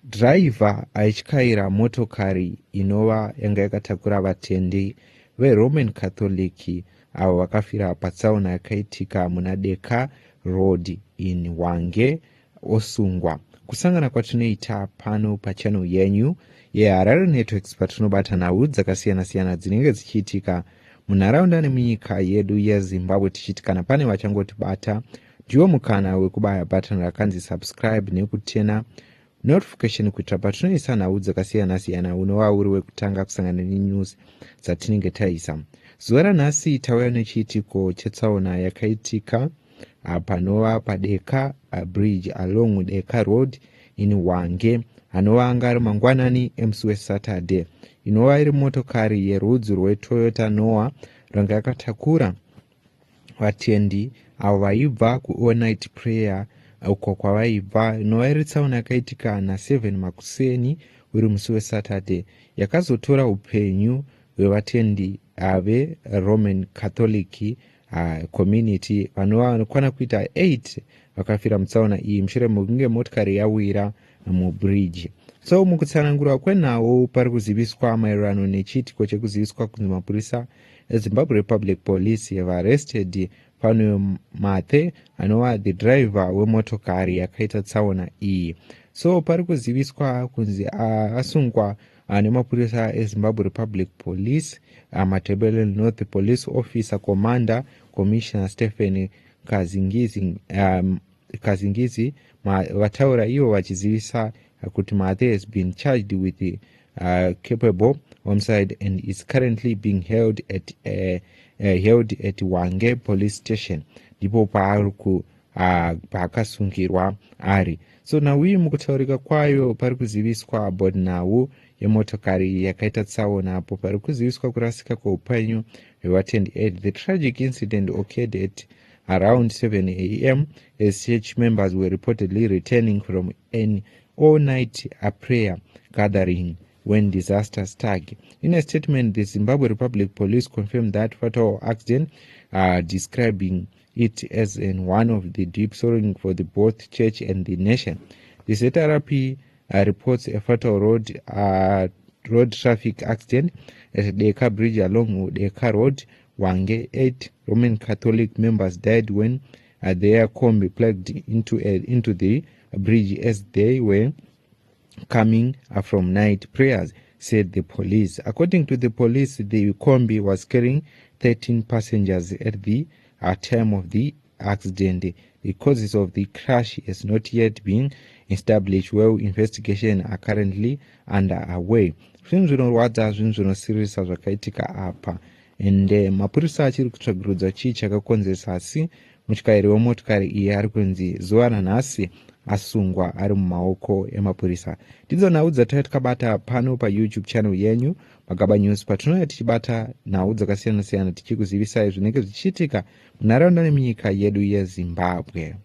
Dhiraivha aityaira motokari inova yanga yakatakura vatendi veRoman Catholic avo vakafira patsaona yakaitika muna Deka Road in Hwange osungwa. Kusangana kwatinoita pano pachannel yenyu yeHarare Networks patinobata nhau dzakasiyana-siyana dzinenge dzichiitika munharaunda nemunyika yedu yeZimbabwe, tichiti kana pane vachangotibata, ndiwo mukana wekubaya button rakanzi subscribe nekutena notification kuitira patinoisa nhau dzakasiyana-siyana unova uri wekutanga kusangana nenews dzatinenge taisa. Zuva ranhasi tauya nechiitiko chetsaona yakaitika panova paDeka Bridge along Deka Road in Hwange, anova anga ari mangwanani emusi weSaturday, inova iri motokari yerudzi rweToyota Noah ranga yakatakura vatendi avo vaibva kuall night prayer uko kwavaibva, inova iri tsaona yakaitika na7 makuseni uri musi weSaturday, yakazotora upenyu hwevatendi veRoman Catholic community vanova vanokwana kuita 8 vakafira mutsaona iyi mushure mekunge motikari yawira mubridge. So mukutsanangurwa kwenhau pari kuziviswa maererano nechiitiko chekuziviswa kunzi mapurisa eZimbabwe Republic Police have arrested Fanuel Mathe, anova the driver wemotokari yakaita tsaona iyi. So pari kuziviswa kunzi asungwa nemapurisa eZimbabwe Republic Police. Matabeleland North Police Officer Commander, Commissioner Stephen Kazingizi vataura ivo vachizivisa kuti Mathe has been charged with culpable homicide and is currently being held at Hwange Police Station. Ndipo paari paakasungirwa ari. So nhau iyi mukutaurika kwayo pari kuziviswa about nhau yemotokari yakaita tsaona apo pari kuziviswa kurasika kweupenyu hwevatendi 8. The tragic incident occurred at around 7 a.m. as church members were reportedly returning from an all-night prayer gathering when disaster struck. In a statement, the Zimbabwe Republic Police confirmed that fatal accident, describing it as an one of the deep sorrowing for the both church and the nation. The ZRP reports a fatal road traffic accident at Deka Bridge along Deka Road, Hwange. Eight Roman Catholic members died when their combi plugged into the bridge as they were coming from night prayers, said the police. According to the police, the combi was carrying 13 passengers at the time of the accident. The causes of the crash has not yet been established while investigation are currently underway. Zvinhu zvinorwadza, zvinhu zvinosiririsa zvakaitika apa, ende mapurisa achiri kutsvagurudza chii chakakonzeresa, asi mutyairi wemotokari iyi ari kunzi zuva ranhasi asungwa, ari mumaoko emapurisa. Ndidzo nhau dzataiva takabata pano paYouTube channel yenyu Magaba News, patinouya tichibata nhau dzakasiyana-siyana, tichikuzivisai zvinenge zvichiitika munharaunda nemunyika yedu yeZimbabwe.